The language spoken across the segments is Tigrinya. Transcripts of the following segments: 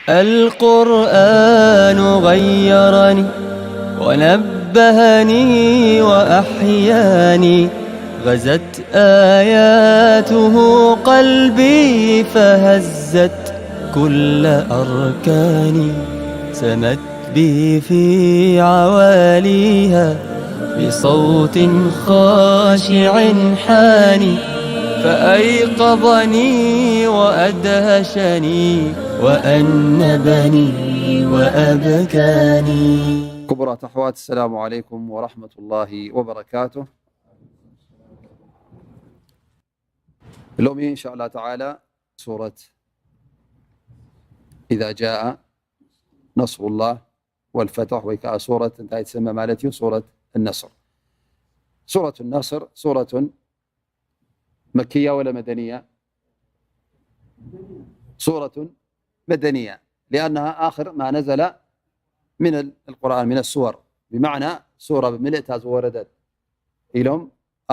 القرآن غيرني ونبهني وأحياني، غزت آياته قلبي فهزت كل أركاني، سمت بي في عواليها بصوت خاشع حاني، فأيقظني وأدهشني وأنبني وأبكاني. ክቡራት ኣሕዋት፣ السلام عليكم ورحمة الله وبركاته. ሎሚ إن شاء الله تعالى ሱረት إذا جاء نصر الله والفتح ወይ ከዓ ሱረት እንታይ ትስመ ማለት እዩ? ሱረት النصر. ሱረት النصر ሱረة مكية ولا مدنية؟ ሱረة مدنية، لأنها آخر ما نزل من القرآن من السور، بمعنى ሱራ ብምልእታ ዝወረደት ኢሎም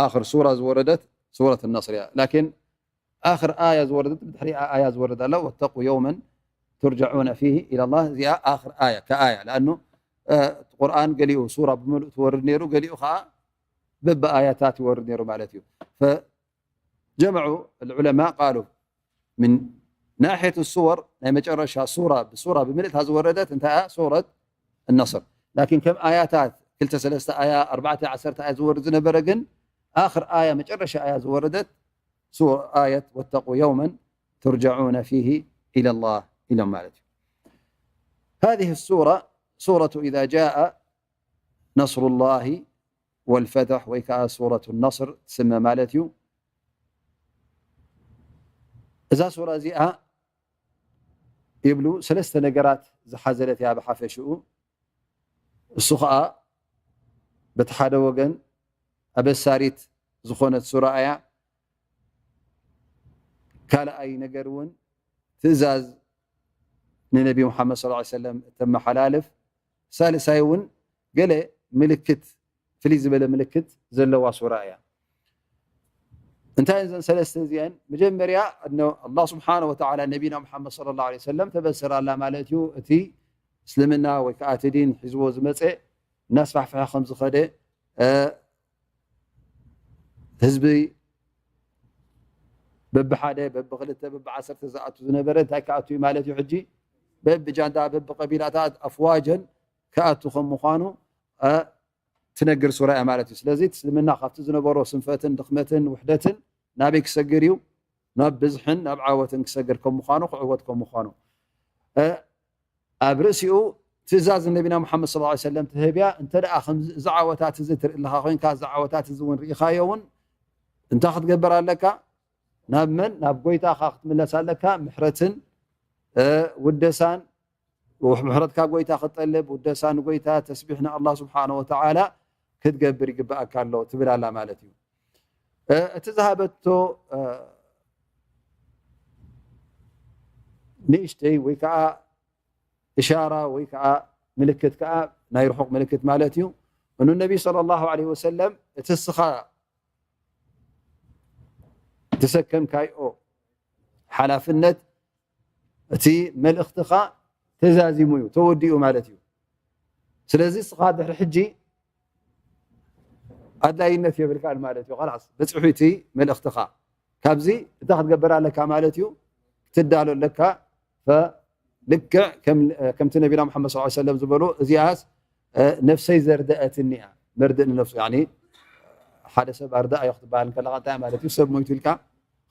ኣኽር ሱራ ዝወረደት ሱረት ነስር እያ። ላኪን ኣኽር ኣያ ዝወረደት ብድሕሪ ኣያ ዝወረድ ኣላ፣ ወተቁ የውመን ቱርጀዑነ ፊሂ ኢለላህ። እዚኣ ኣኽር ኣያ ከኣያ ለኣኑ ቁርኣን ገሊኡ ሱራ ብምሉእ ትወርድ ነይሩ፣ ገሊኡ ከዓ በብኣያታት ይወርድ ነይሩ ማለት እዩ። ፈጀመዑ ዑለማ ቃሉ ምን ናሕየት ሱወር ናይ መጨረሻ ሱራ ብሱራ ብምልእታ ዝወረደት እንታይ እያ? ሱረት ነስር። ላኪን ከም ኣያታት ክልተ ሰለስተ ኣያ ኣርባዕተ ዓሰርተ ኣያ ዝወርድ ዝነበረ ግን ኣኽር ኣያ መጨረሻ ኣያ ዝወረደት ሱ ኣየት ወተቁ የውመን ቱርጀዑነ ፊሂ ኢለላህ ኢሎም ማለት እዩ። هذه السورة سورة إذا جاء نصر الله والفتح ወይ ከዓ ሱረት ነስር ትስመ ማለት እዩ። እዛ ሱራ እዚኣ ይብሉ ሰለስተ ነገራት ዝሓዘለት እያ ብሓፈሽኡ። እሱ ኸዓ በቲ ሓደ ወገን ኣበሳሪት ዝኾነት ሱራ እያ። ካልኣይ ነገር እውን ትእዛዝ ንነቢ ሙሓመድ ሰለላሁ ዐለይሂ ወሰለም እተመሓላልፍ፣ ሳልሳይ እውን ገለ ምልክት፣ ፍልይ ዝበለ ምልክት ዘለዋ ሱራ እያ። እንታይ እዘን ሰለስተ እዚአን? መጀመርያ ኣላህ ስብሓነ ወተዓላ ነቢና ሙሓመድ ሰለላሁ ዐለይሂ ወሰለም ተበስር ኣላ ማለት እዩ። እቲ እስልምና ወይ ከዓ እቲ ዲን ሒዝዎ ዝመፀ እናስፋሕፈሐ ከም ዝኸደ፣ ህዝቢ በብሓደ በብክልተ በብዓሰርተ ዝኣቱ ዝነበረ እንታይ ክኣቱ እዩ ማለት እዩ? ሕጂ በብጃንዳ በብቀቢላታት ኣፍዋጀን ክኣቱ ከም ምዃኑ ትነግር ሱራ እያ ማለት እዩ። ስለዚ እቲ እስልምና ካብቲ ዝነበሮ ስንፈትን ድኽመትን ውሕደትን ናበይ ክሰግር እዩ? ናብ ብዝሕን ናብ ዓወትን ክሰግር ከም ምዃኑ፣ ክዕወት ከም ምዃኑ። ኣብ ርእሲኡ ትእዛዝ ንነቢና ሙሓመድ ሰለላሁ ዐለይሂ ወሰለም ትህብ እያ። እንተ ደኣ ከምዚ እዚ ዓወታት እዚ ትርኢ ኣለኻ ኮይንካ፣ እዚ ዓወታት እዚ እውን ርኢኻዮ እውን እንታይ ክትገብር ኣለካ? ናብ መን? ናብ ጎይታኻ ክትምለስ ኣለካ። ምሕረትን ውደሳን፣ ምሕረትካ ጎይታ ክትጠልብ፣ ውደሳ ንጎይታ፣ ተስቢሕ ንኣላህ ስብሓነ ወተዓላ ክትገብር ይግብኣካ ኣሎ ትብል ኣላ ማለት እዩ። እቲ ዝሃበቶ ንእሽተይ ወይ ከዓ እሻራ ወይ ከዓ ምልክት ከዓ ናይ ርሑቕ ምልክት ማለት እዩ። እኑ ነቢ ሰለላሁ ዐለይሂ ወሰለም እቲ እስኻ ተሰከምካዮ ሓላፍነት፣ እቲ መልእኽትኻ ተዛዚሙ እዩ፣ ተወዲኡ ማለት እዩ። ስለዚ እስኻ ድሕሪ ሕጂ ኣድላይነት የብልካን ማለት እዩ። ኸላስ በፂሑ እቲ መልእኽትኻ። ካብዚ እንታይ ክትገብር ኣለካ ማለት እዩ? ክትዳሎ ኣለካ። ልክዕ ከምቲ ነቢና ሙሓመድ ሰለላሁ ዐለይሂ ወሰለም ዝበሉ፣ እዚኣስ ነፍሰይ ዘርደአትኒ እያ። መርድእ ንነፍሱ፣ ያኒ ሓደ ሰብ ኣርዳእ እዮ ክትበሃል እንከለኻ እንታይ ማለት እዩ? ሰብ ሞይቱ ኢልካ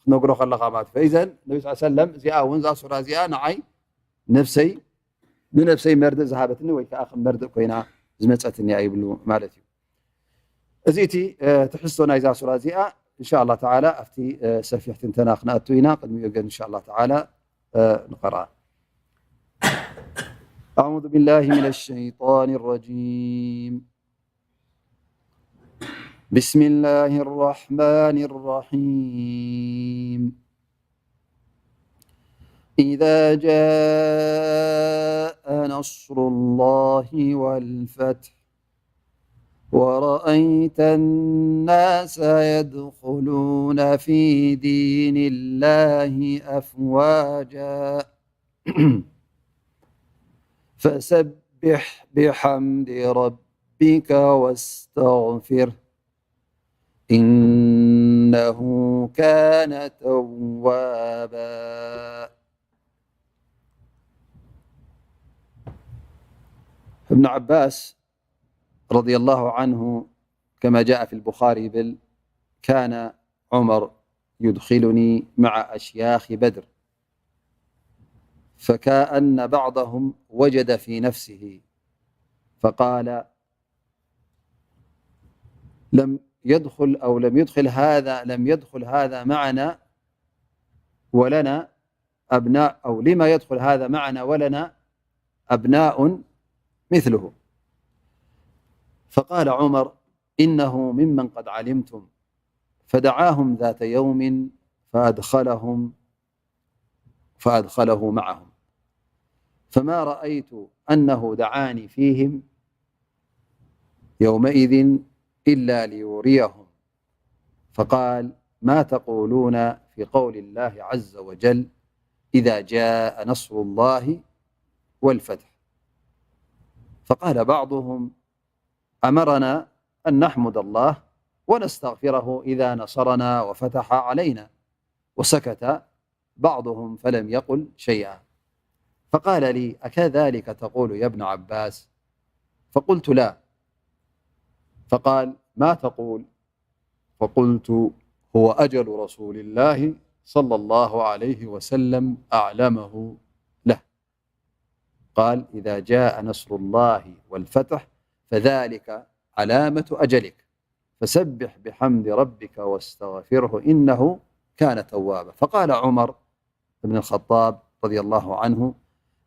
ክትነግሮ ከለኻ ማለት እዩ። ፈኢዘን ነቢ ስ ሰለም እዚኣ እውን እዛ ሱራ እዚኣ ንዓይ ነፍሰይ ንነፍሰይ መርድእ ዝሃበትኒ ወይ ከዓ ከም መርድእ ኮይና ዝመፀትኒ እያ ይብሉ ማለት እዩ። እዚ እቲ ትሕዝቶ ናይዛ ሱራ እዚኣ። እንሻ ኣላህ ተዓላ ኣብቲ ሰፊሕ ትንተና ክንኣቱ ኢና። ቅድሚኡ ግን እንሻ ኣላህ ተዓላ ንቐርኣ። أعوذ بالله من الشيطان الرجيم. بسم الله الرحمن الرحيم. إذا جاء نصر الله والفتح ورأيت الناس يدخلون في دين الله أفواجا. فسبح بحمد ربك واستغفره إنه كان توابا. ابن عباس رضي الله عنه، كما جاء في البخاري، بل كان عمر يدخلني مع أشياخ بدر، فكأن بعضهم وجد في نفسه فقال: لم يدخل أو لم يدخل هذا لم يدخل هذا معنا ولنا أبناء، أو لما يدخل هذا معنا ولنا أبناء مثله؟ فقال عمر: إنه ممن قد علمتم. فدعاهم ذات يوم فأدخلهم فأدخله معهم، فما رأيت أنه دعاني فيهم يومئذ إلا ليريهم، فقال: ما تقولون في قول الله عز وجل: إذا جاء نصر الله والفتح؟ فقال بعضهم: أمرنا أن نحمد الله ونستغفره إذا نصرنا وفتح علينا. وسكت بعضهم فلم يقل شيئا، فقال لي: أكذلك تقول يا ابن عباس؟ فقلت: لا. فقال: ما تقول؟ فقلت: هو أجل رسول الله صلى الله عليه وسلم أعلمه له. قال: إذا جاء نصر الله والفتح فذلك علامة أجلك، فسبح بحمد ربك واستغفره إنه كان توابا. فقال عمر بن الخطاب رضي الله عنه: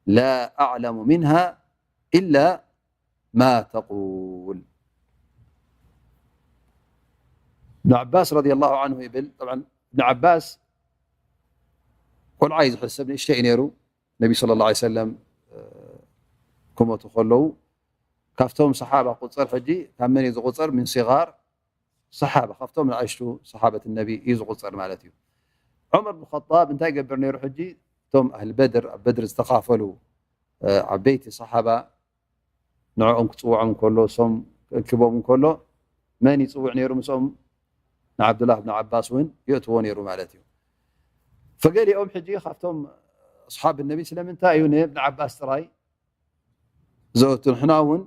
لا أعلم منها إلا ما تقول. ابن عباس رضي الله عنه يبل، طبعا ابن عباس قل عايز حسب نشتئ نيرو، ነቢ صلى الله عليه وسلم ክሞቱ ከለዉ ካብቶም ሰሓባ ቁፅር ሕጂ ካብ መን እዩ ዝቁፅር? ምን ሲጋር ሰሓባ፣ ካብቶም ንኣሽቱ ሰሓበት ነቢ እዩ ዝቁፅር ማለት እዩ። ዑመር ብን ኸጣብ እንታይ ይገብር ነይሩ? ሕጂ እቶም ኣህል በድር፣ ኣብ በድር ዝተኻፈሉ ዓበይቲ ሰሓባ ንዕኦም ክፅውዖም እንከሎ፣ እሶም ክእክቦም እንከሎ መን ይፅውዕ ነይሩ ምስኦም? ንዓብዱላህ ብን ዓባስ እውን የእትዎ ነይሩ ማለት እዩ። ፈገሊኦም ሕጂ ካብቶም ኣስሓብ ነቢ ስለምንታይ እዩ ንእብን ዓባስ ጥራይ ዘእቱ? ንሕና እውን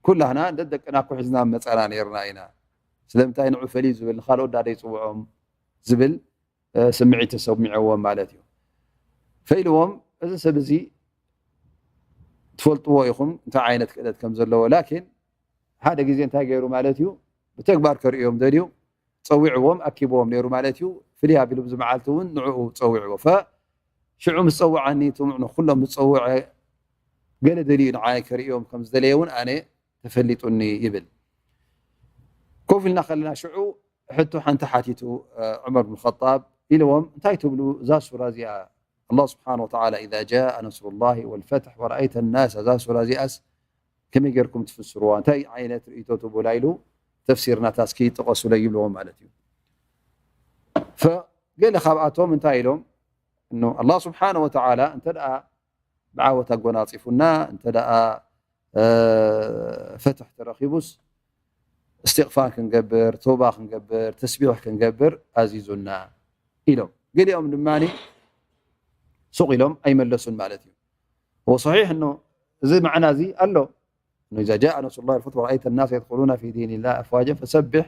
ኩላህና ደደቅና እኮ ሒዝና መፀና ነይርና ኢና። ስለምንታይ ንዑ ፈልዩ ዝብል ንካልኦት ዳደ ይፅውዖም ዝብል ስምዒት ተሰሚዐዎም ማለት እዩ። ፈኢልዎም እዚ ሰብ እዚ ትፈልጥዎ ኢኹም እንታይ ዓይነት ክእለት ከም ዘለዎ። ላኪን ሓደ ግዜ እንታይ ገይሩ ማለት እዩ? ብተግባር ከርእዮም ደልዩ ፀዊዕዎም ኣኪብዎም ነይሩ ማለት እዩ። ፍልይ ኣቢሉ ብዚ መዓልቲ እውን ንዕኡ ፀዊዕዎ። ፈሽዑ ምስ ፀውዓኒ ንኩሎም ምስ ፀውዐ ገለ ደልዩ ንዓይ ከርእዮም ከም ዝደለየ እውን ኣነ ተፈሊጡኒ ይብል። ኮፍ ኢልና ከለና ሽዑ ሕቶ ሓንቲ ሓቲቱ ዑመር ብን ኸጣብ ኢልዎም እንታይ ትብሉ እዛ ሱራ እዚኣ الله سبحانه وتعالى إذا جاء نصر الله والفتح ورأيت الناس እዛ ሱራ እዚኣስ ከመይ ጌርኩም ትፍስርዋ እንታይ ዓይነት ርእይቶ ትብላ ኢሉ ተፍሲር ናታ እስኪ ጥቐሱለይ ይብልዎም ማለት እዩ። ገለ ካብኣቶም እንታይ ኢሎም الله سبحانه وتعالى እንተ ብዓወት ኣጎናፂፉና እንተ ፈትሕ ተረኺቡስ እስትቕፋር ክንገብር፣ ተውባ ክንገብር፣ ተስቢሕ ክንገብር ኣዚዙና ኢሎም። ገሊኦም ድማ ሱቕ ኢሎም ኣይመለሱን ማለት እዩ። ወሰሒሕ እኖ እዚ መዕና እዚ ኣሎ። إذا جاء نصر الله والفتح ورأيت الناس يدخلون في دين الله أفواجا فسبح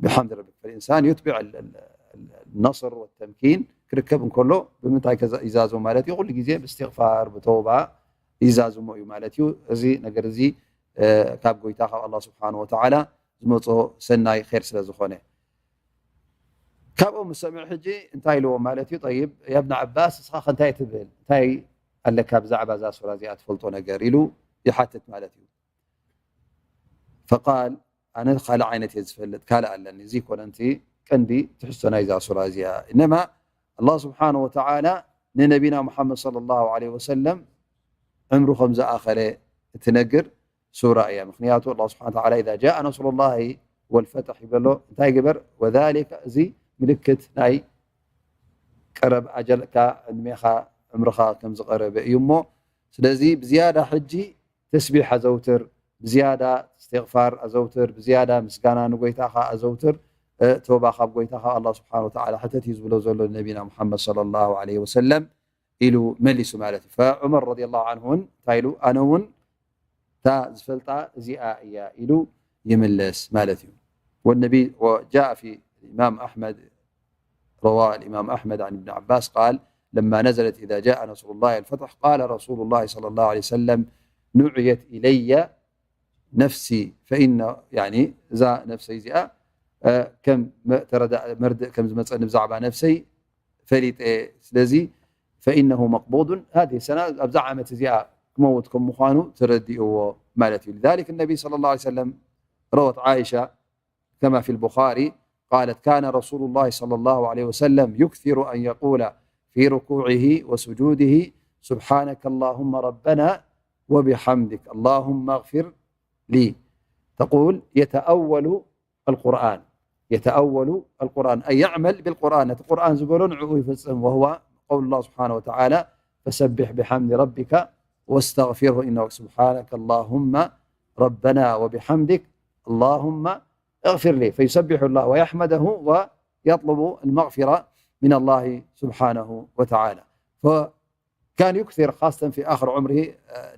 بحمد ربك فالإنسان يتبع النصر والتمكين ክርከብ እንከሎ ብምንታይ ይዛዞ ማለት እዩ? ኩሉ ግዜ ብእስትቕፋር ብተውባ ይዛዝሞ እዩ ማለት እዩ። እዚ ነገር እዚ ካብ ጎይታ ካብ ኣላ ስብሓን ወተዓላ ዝመፆ ሰናይ ር ስለ ዝኾነ ካብኦም ዝሰምዕ ሕጂ እንታይ ኢልዎም ማለት እዩ? ጠይብ ያ ብን ዓባስ እስኻ ከንታይ ትብል እንታይ ኣለካ ብዛዕባ እዛ ሱራ እዚኣ ትፈልጦ ነገር ኢሉ ይሓትት ማለት እዩ። ፈቃል ኣነ ካልእ ዓይነት እየ ዝፈልጥ ካልእ ኣለኒ እዚ ኮነ ንቲ ቀንዲ ትሕዝቶ ናይዛ ሱራ እዚኣ እነማ ኣላ ስብሓን ወተዓላ ንነቢና ሙሓመድ صለ ላሁ ለ ወሰለም ዕምሩ ከም ዝኣኸለ እትነግር ሱራ እያ። ምክንያቱ ኣላ ስብሓን ተዓላ ኢዛ ጃአ ነስሩላሂ ወልፈትሕ ይብለሎ እንታይ ግበር ወዛሊከ እዚ ምልክት ናይ ቀረብ ኣጀልካ ዕድሜኻ ዕምርኻ ከም ዝቐረበ እዩ እሞ ስለዚ ብዝያዳ ሕጂ ተስቢሕ ኣዘውትር፣ ብዝያዳ እስትግፋር ኣዘውትር፣ ብዝያዳ ምስጋና ንጎይታኻ ኣዘውትር፣ እ፣ ቶባ ካብ ጎይታኻ ኣላህ ስብሓነ ወተዓላ ሕተት እዩ ዝብሎ ዘሎ ነቢና ሙሓመድ ሰለላሁ ዐለይሂ ወሰለም ኢሉ መሊሱ ማለት እዩ። ፈዑመር ረዲየላሁ ዐንሁ እውን እንታይ ኢሉ? ኣነ እውን እታ ዝፈልጣ እዚኣ እያ ኢሉ ይምለስ ማለት እዩ። والنبي وجاء في الإمام أحمد روى الإمام أحمد عن ابن عباس قال: لما نزلت إذا جاء نصر الله والفتح قال رسول الله صلى الله عليه وسلم: نعيت إلي نفسي فإن، يعني እዛ ነፍሰይ እዚኣ ከም መርድእ ከም ዝመፀኒ ብዛዕባ ነፍሰይ ፈሊጠ። ስለዚ فإنه مقبوض هذه السنة ኣብዛ ዓመት እዚኣ ክመውት ከም ምዃኑ ተረዲእዎ ማለት እዩ። لذلك النبي صلى الله عليه وسلم روت عائشة كما في البخاري قالت: كان رسول الله صلى الله عليه وسلم يكثر أن يقول في ركوعه وسجوده: سبحانك اللهم ربنا وبحمدك، اللهم اغفر لي. تقول: يتأول القرآن، يتأول القرآن، أي يعمل بالقرآن، القرآن ዝበሎ ንዕኡ ይፍጽም، وهو قول الله سبحانه وتعالى: فسبح بحمد ربك واستغفره إنه، سبحانك اللهم ربنا وبحمدك، اللهم اغفر لي، فيسبح الله ويحمده ويطلب المغفرة من الله سبحانه وتعالى. فكان يكثر خاصة في آخر عمره، آه،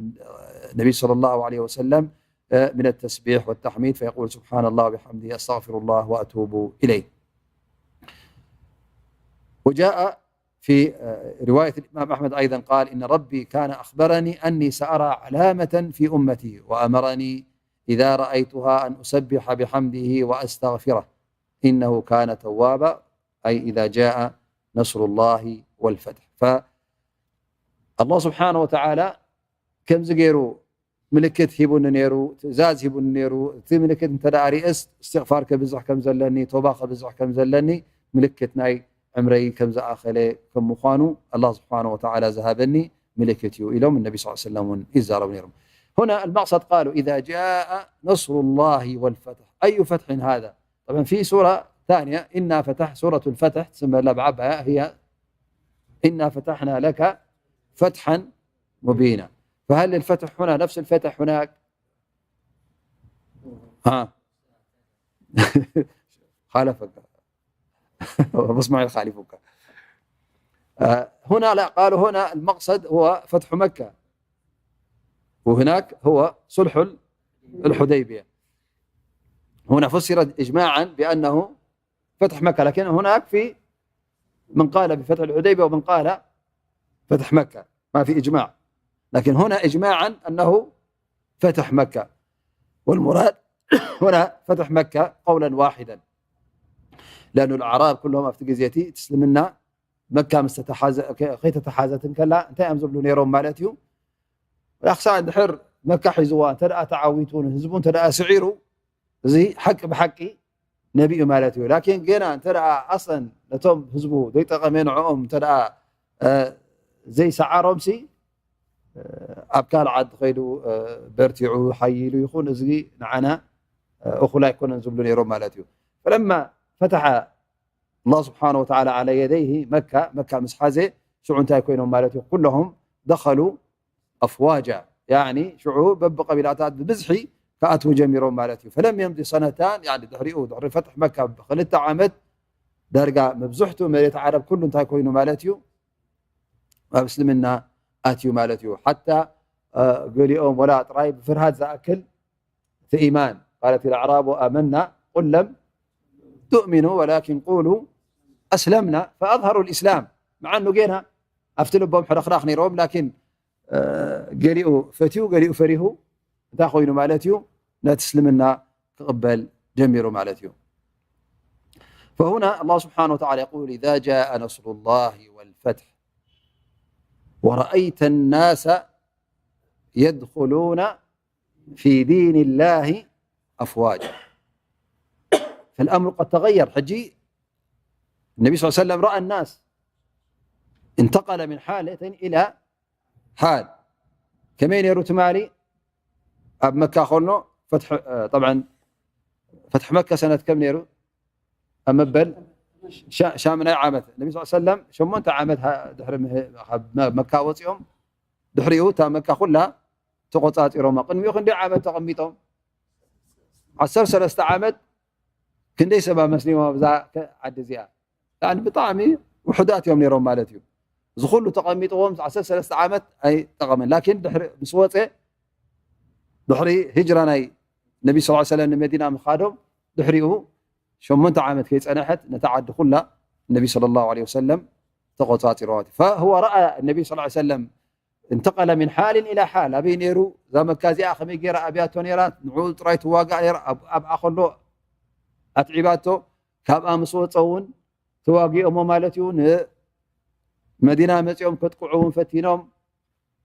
النبي صلى الله عليه وسلم، آه، من التسبيح والتحميد، فيقول: سبحان الله وبحمده، أستغفر الله وأتوب إليه. وجاء في، آه، رواية الإمام أحمد أيضا قال: إن ربي كان أخبرني أني سأرى علامة في أمتي، وأمرني إذا رأيتها أن أسبح بحمده وأستغفره، إنه كان توابا، أي إذا جاء نصر الله والفتح. فالله سبحانه وتعالى ከምዚ ገይሩ ምልክት ሂቡኒ ነይሩ፣ ትእዛዝ ሂቡኒ ነይሩ። እቲ ምልክት እንተ ደኣ ርእስ፣ እስትግፋር ከብዝሕ ከም ዘለኒ፣ ቶባ ከብዝሕ ከም ዘለኒ ምልክት ናይ ዕምረይ ከም ዝኣኸለ ከም ምዃኑ ኣላህ ስብሓነ ወተዓላ ዝሃበኒ ምልክት እዩ ኢሎም ነቢ ስ ሰለም እውን ይዛረቡ ነይሮም። هنا المقصد قالوا: إذا جاء نصر الله والفتح. أي فتح هذا؟ طبعا في سورة ثانية، إنا فتح، سورة الفتح تسمى لها بعبها، هي إنا فتحنا لك فتحا مبينا. فهل الفتح هنا نفس الفتح هناك؟ ها. خالفك. أبو إسماعيل خالفك. آه، هنا لا، قالوا هنا المقصد هو فتح مكة، وهناك هو صلح ال-، الحديبية. هنا فسر إجماعا بأنه فتح مكة، لكن هناك في من قال بفتح الحديبية ومن قال فتح مكة، ما في إجماع، لكن هنا إجماعا أنه فتح مكة، والمراد هنا فتح مكة قولا واحدا، لأن الأعراب كلهم ኣብቲ ግዜ እቲ እቲ እስልምና መካ ምስ ተተሓዘ-፣ ከ-፣ ከይተተሓዘት እንከላ እንታይ እዮም ዝብሉ ነይሮም ማለት እዩ? ክሳዕ እንድሕር መካ ሒዝዋ እንተ ደኣ ተዓዊቱ፣ ንህዝቡ እንተ ደኣ ስዒሩ፣ እዚ ሓቂ ብሓቂ ነቢ እዩ ማለት እዩ። ላኪን ገና እንተ ደኣ ኣስለን ነቶም ህዝቡ ዘይጠቐመ ንዕኦም እንተ ደኣ፣ እ፣ ዘይሰዓሮምሲ፣ እ፣ ኣብ ካልእ ዓዲ ከይዱ፣ እ፣ በርቲዑ ሓይሉ ይኹን፣ እዚ ንዓና፣ እ፣ እኹል ኣይኮነን ዝብሉ ነይሮም ማለት እዩ። ፈለማ ፈተሐ ኣላህ ስብሓነ ወተዓላ ዓላ የደይሂ መካ፣ መካ ምስ ሓዘ ሽዑ እንታይ ኮይኖም ማለት እዩ? ኩለሁም ደኸሉ ኣፍዋጃ፣ ያዕኒ ሽዑ በብቀቢላታት ብብዝሒ ክኣትዉ ጀሚሮም ማለት እዩ። ፈለም የምዲ ሰነታን፣ ያዕኒ ድሕሪኡ፣ ድሕሪ ፈትሒ መካ ብኽልተ ዓመት ዳርጋ መብዝሕቱ መሬት ዓረብ ኩሉ እንታይ ኮይኑ ማለት እዩ? ኣብ እስልምና ኣትዩ ማለት እዩ። ሓታ፣ እ፣ ገሊኦም ወላ ጥራይ ብፍርሃት ዝኣክል እቲ ኢማን፣ قالت الأعراب آمنا قل لم تؤمنوا ولكن قولوا أسلمنا فأظهروا الإسلام، مع أنه ጌና ኣብቲ ልቦም ሕርኽራኽ ነይርዎም፣ ላኪን፣ እ፣ ገሊኡ ፈትዩ፣ ገሊኡ ፈሪሁ፣ እንታይ ኮይኑ ማለት እዩ? ነቲ እስልምና ክቕበል ጀሚሩ ማለት እዩ። فهنا الله سبحانه وتعالى يقول: إذا جاء نصر الله والفتح ورأيت الناس يدخلون في دين الله أفواجا. فالأمر قد تغير. ሕጂ النبي صلى الله عليه وسلم رأى الناس، انتقل من حالة إلى حال. ከመይ ነይሩ ትማሊ ኣብ መካ ከሎ ፈትሒ፣ እ፣ ጠብዓን ፈትሒ መካ ሰነት ከም ነይሩ ኣብ መበል ሻ-፣ ሻምናይ ዓመት ነቢ ስ ሰለም ሸሞንተ ዓመት ሃ-፣ ድሕሪ ምህ-፣ ካብ መ-፣ መካ ወፂኦም ድሕሪኡ እታ መካ ኩላ ተቆጻጺሮማ። ቅድሚኡ ክንደይ ዓመት ተቐሚጦም? ዓሰርተ ሰለስተ ዓመት። ክንደይ ሰብ ኣመስሊሞም ኣብዛ ከ-፣ ዓዲ እዚኣ? ያኒ ብጣዕሚ ውሑዳት እዮም ነይሮም ማለት እዩ። እዚ ኩሉ ተቐሚጥዎም ዓሰርተ ሰለስተ ዓመት ኣይጠቐመን። ላኪን ድሕሪ ምስ ወፀ፣ ድሕሪ ሂጅራ ናይ ነቢ ስ ሰለም ንመዲና ምኻዶም፣ ድሕሪኡ ሸሞንተ ዓመት ከይፀነሐት ነታ ዓዲ ኩላ ነቢ ሰለላሁ ዐለይሂ ወሰለም ተቆፃፂሮዋ። ፈሁወ ረኣ ነቢ ስ ሰለም እንተቐለ ምን ሓልን ኢላ ሓል፣ ኣበይ ነይሩ፣ እዛ መካ እዚኣ ከመይ ገይራ ኣብያቶ ነይራ፣ ንዕኡ ጥራይ ትዋጋእ ነይራ፣ ኣብ-፣ ኣብኣ ከሎ ኣትዒባቶ፣ ካብኣ ምስ ወፀ እውን ተዋጊኦሞ ማለት እዩ። ንመዲና መፂኦም ከጥቅዑ እውን ፈቲኖም።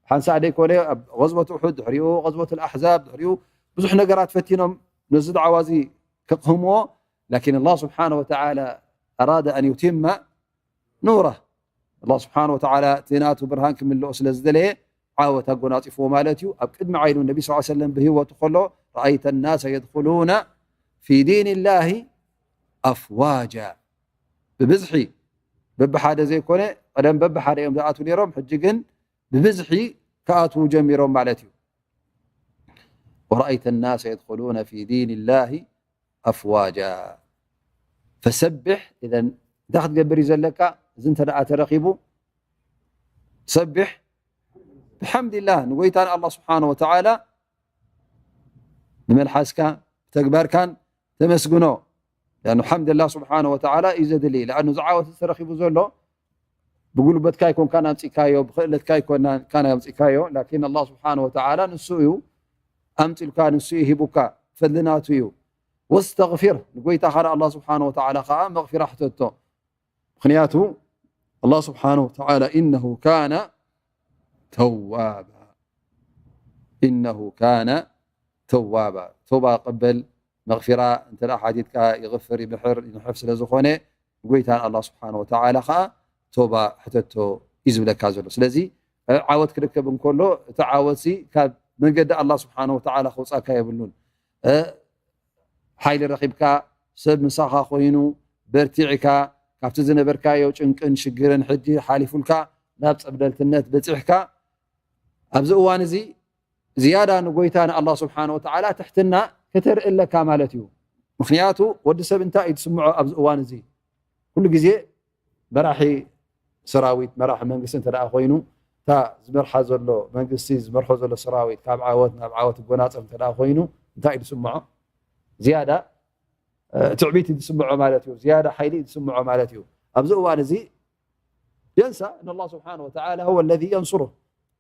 ሓንሳእ ደይኮነ ኣብ غزوة أحد ድሕሪኡ غزوة الأحزاب ድሕሪኡ ብዙሕ ነገራት ፈቲኖም ነዚ ዳዕዋ እዚ ከቕህምዎ። ላኪን ኣላህ ስብሓነ ወተዓላ أراد أن يتم نوره። ኣላህ ስብሓነ ወተዓላ እቲ ናቱ ብርሃን ክምልኦ ስለ ዝደለየ ዓወት ኣጎናፂፍዎ ማለት እዩ። ኣብ ቅድሚ ዓይኑ ነቢ ስ ሰለም ብህይወቱ ከሎ رأيت الناس يدخلون في دين الله أفواجا። ብብዝሒ በብሓደ ዘይኮነ፣ ቀደም በብሓደ እዮም ዝኣትዉ ነይሮም፣ ሕጂ ግን ብብዝሒ ክኣትዉ ጀሚሮም ማለት እዩ። ورأيت الناس يدخلون في دين الله أفواجا فسبح. إذن እንታይ ክትገብር እዩ ዘለካ? እዚ እንተ ደኣ ተረኺቡ ሰብሕ ብሓምድላህ ንጎይታ ንኣላህ ስብሓነ ወተዓላ ብመልሓስካ ብተግባርካን ተመስግኖ። ሊኣኑ ሓምድ ኣላህ ስብሓነ ወተዓላ እዩ ዘድሊ። ሊኣኑ እዚ ዓወት እዚ ተረኺቡ ዘሎ ብጉልበትካ ኣይኮንካን ኣምፂእካዮ፣ ብክእለትካ ኣይኮንካን ኣምፂእካዮ። ላኪን ኣላህ ስብሓነ ወተዓላ ንሱ እዩ ኣምፂልካ፣ ንሱ እዩ ሂቡካ፣ ፈድሊ ናቱ እዩ። ወስተግፊር፣ ንጎይታኻ ንኣላህ ስብሓነ ወተዓላ ከዓ መግፊራ ሕተቶ። ምኽንያቱ ኣላህ ስብሓነ ወተዓላ ኢነሁ ካነ ተዋባ፣ ኢነሁ ካነ ተዋባ፣ ተውባ ቀበል መግፊራ እንተ ደኣ ሓቲትካ ይግፍር፣ ይምሕር፣ ይምሕፍ ስለ ዝኾነ፣ ንጎይታ ንኣላህ ስብሓነ ወተዓላ ኸዓ ተውባ ሕተቶ እዩ ዝብለካ ዘሎ። ስለዚ፣ እ፣ ዓወት ክርከብ እንከሎ፣ እቲ ዓወትሲ ካብ መንገዲ ኣላህ ስብሓነ ወተዓላ ከውጻካ የብሉን። እ፣ ሓይሊ ረኺብካ፣ ሰብ ምሳኻ ኮይኑ፣ በርቲዕካ፣ ካብቲ ዝነበርካዮ ጭንቅን ሽግርን ሕጂ ሓሊፉልካ፣ ናብ ጸብለልትነት በጺሕካ፣ ኣብዚ እዋን እዚ ዝያዳ ንጎይታ ንኣላህ ስብሓነ ወተዓላ ትሕትና ከተርኢ ኣለካ ማለት እዩ። ምኽንያቱ ወዲ ሰብ እንታይ እዩ ዝስምዖ ኣብዚ እዋን እዚ? ኩሉ ግዜ መራሒ ሰራዊት፣ መራሒ መንግስቲ እንተ ደኣ ኮይኑ፣ እታ ዝመርሓ ዘሎ መንግስቲ፣ ዝመርሖ ዘሎ ሰራዊት ካብ ዓወት ናብ ዓወት ይጎናጸፍ እንተ ደኣ ኮይኑ፣ እንታይ እዩ ዝስምዖ? ዝያዳ፣ እ፣ ትዕቢት እዩ ዝስምዖ ማለት እዩ። ዝያዳ ሓይሊ እዩ ዝስምዖ ማለት እዩ። ኣብዚ እዋን እዚ የንሳ እነ ኣላህ ስብሓነ ወተዓላ ሁወ ለዚ የንሱሩ።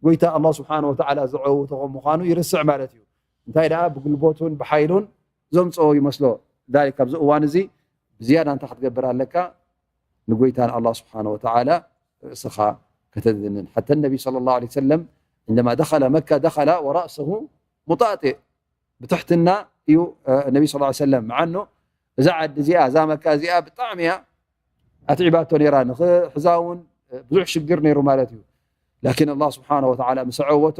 ጎይታ ኣላህ ስብሓነ ወተዓላ ዘዐውቶ ከም ምዃኑ ይርስዕ ማለት እዩ። እንታይ ደኣ ብጉልበቱን ብሓይሉን ዘምፅኦ ይመስሎ። ዛሊክ ኣብዚ እዋን እዚ ብዝያዳ እንታይ ክትገብር ኣለካ? ንጎይታ ንኣላህ ስብሓነ ወተዓላ ርእስኻ ከተድንን። ሓታ ነቢ ሰለላሁ ዐለይሂ ወሰለም عندما دخل مكة دخل ورأسه مطأطئ። ብትሕትና እዩ፣ እ፣ ነቢ ሰለላሁ ዐለይሂ ወሰለም። መዓኖ እዛ ዓዲ እዚኣ፣ እዛ መካ እዚኣ ብጣዕሚ እያ ኣትዒባቶ ነይራ። ንኽሕዛ እውን፣ እ፣ ብዙሕ ሽግር ነይሩ ማለት እዩ። ላኪን ኣላህ ስብሓነ ወተዓላ ምስ ዓወቶ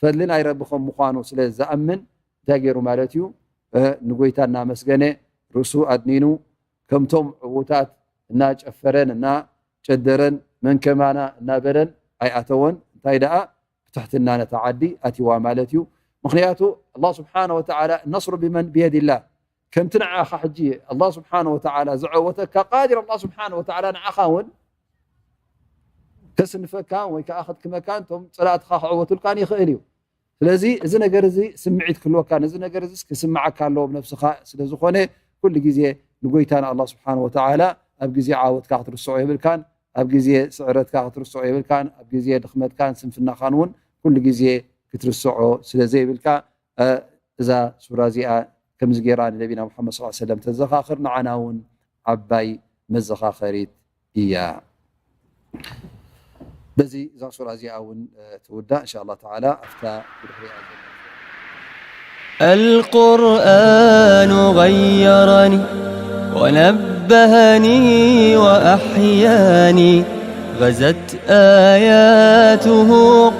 ፈድሊ ናይ ረቢ ከም ምዃኑ ስለ ዝኣምን እንታይ ገይሩ ማለት እዩ? እ፣ ንጎይታ እናመስገነ ርእሱ ኣድኒኑ ከምቶም ዕዉታት እናጨፈረን እናጨደረን መን ከማና እናበለን ኣይኣተወን። እንታይ ደኣ ብትሕትና ነታ ዓዲ ኣትይዋ ማለት እዩ። ምኽንያቱ ኣላህ ስብሓነ ወተዓላ ነስሩ ብመን ብየድላህ። ከምቲ ንዓኻ ሕጂ ኣላህ ስብሓነ ወተዓላ ዘዐወተካ ቃዲር ኣላህ ስብሓነ ወተዓላ ንዓኻ እውን ከስንፈካ ወይ ከዓ ከድክመካ፣ እንቶም ፀላእትኻ ክዕወቱልካን ይኽእል እዩ። ስለዚ እዚ ነገር እዚ ስምዒት ክህልወካ፣ ነዚ ነገር እዚ ክስምዓካ ኣለዎ ብነብስኻ። ስለ ዝኾነ ኩሉ ግዜ ንጎይታ ንኣላህ ስብሓነ ወተዓላ ኣብ ግዜ ዓወትካ ክትርስዖ የብልካን፣ ኣብ ግዜ ስዕረትካ ክትርስዖ የብልካን፣ ኣብ ግዜ ድኽመትካን ስንፍናኻን እውን ኩሉ ግዜ ክትርስዖ ስለ ዘይብልካ፣ እ፣ እዛ ሱራ እዚኣ ከምዚ ገይራ ንነቢና ሙሓመድ ሰለላሁ ዐለይሂ ወሰለም ተዘኻኽር፣ ንዓና እውን ዓባይ መዘኻኸሪት እያ። በዚ እዛ ሱራ እዚኣ እውን፣ እ፣ ትውዳእ፣ እንሻ ኣላህ ተዓላ፣ ኣብታ ብድሕሪኣ ዘላ። القرآن غيرني ونبهني وأحياني، غزت آياته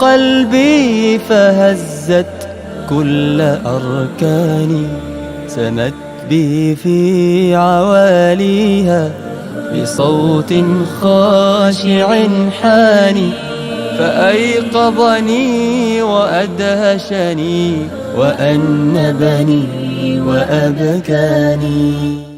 قلبي فهزت كل أركاني، سمت به في عواليها بصوت خاشع حاني. فأيقظني وأدهشني وأنبني وأبكاني.